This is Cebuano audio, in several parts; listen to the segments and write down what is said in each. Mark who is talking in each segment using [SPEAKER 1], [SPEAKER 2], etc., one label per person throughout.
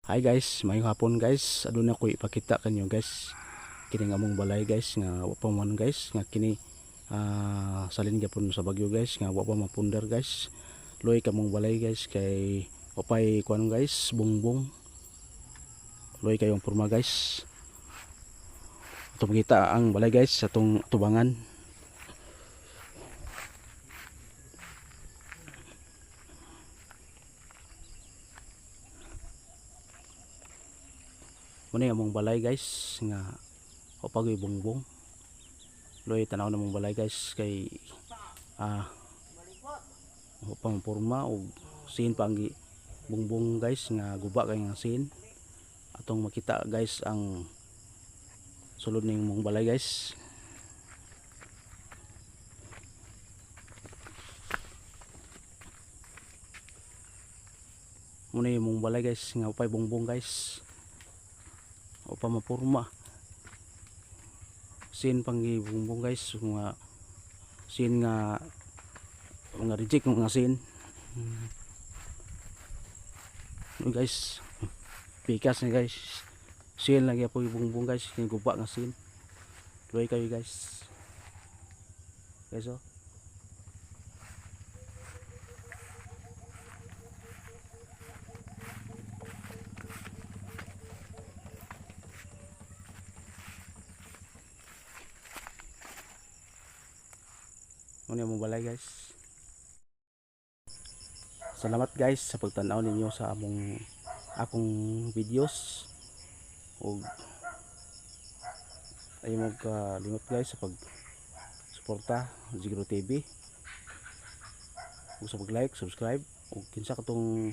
[SPEAKER 1] Hi guys, maayong hapon guys. Aduna ko ipakita kanyo guys. Kini nga among balay guys nga wa pa man guys nga kini salin gyapon sa bagyo guys nga wa pa mapundar guys. Luoy kamong balay guys kay wa pay kuan guys, bungbong. Luoy kayong porma guys. Ato makita ang balay guys sa atong tubangan. Muna yung among balay guys nga wa pa gyud bungbong. Luoy tanaw na mong balay guys kay wa pa porma og sin pa ang bungbong guys nga guba kay nga sin. Atong makita guys ang sulod ning mong balay guys. Muna yung mong balay guys nga wa pay bungbong guys. O pa mapurma sin pang gibungbong guys, mga sin nga mga reject mga sin. No guys, pikas na guys, sin lagi po ibungbong guys, kini guba nga sin. Luoy kayo guys, guys oh. Muna mo balay guys. Salamat guys sa pagtan-aw ninyo sa among akong videos ug ay mo kalimot guys sa pag suporta Zigro TV ug sa pag like, subscribe ug kinsa katong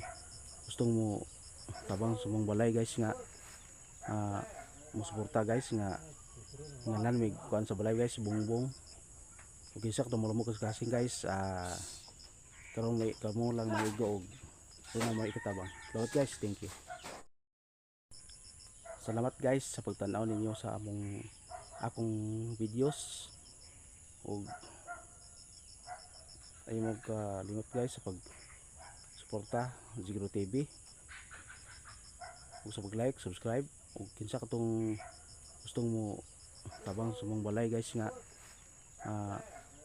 [SPEAKER 1] gustong mo tabang sa mong balay guys nga mo suporta guys nga nga nan may kuan sa balay guys, bungbong. Okay, sakto mo mo kasing guys. Karon may kamo lang maigo og una mo ikatabang. Salamat guys, thank you. Salamat guys sa pagtan-aw ninyo sa among akong videos ug ay mo kalimot guys sa pag suporta Zigro TV ug sa pag like, subscribe ug kinsa katong gustong mo tabang sa mong balay guys nga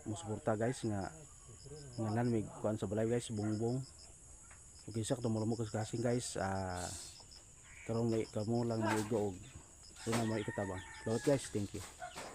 [SPEAKER 1] mo suporta guys nga nga nan may kuan sa balay guys, bungbong. Okay, sakto mo mo kasing guys. Karon may kamo lang maigo og una mo ikatabang. Salamat guys, thank you.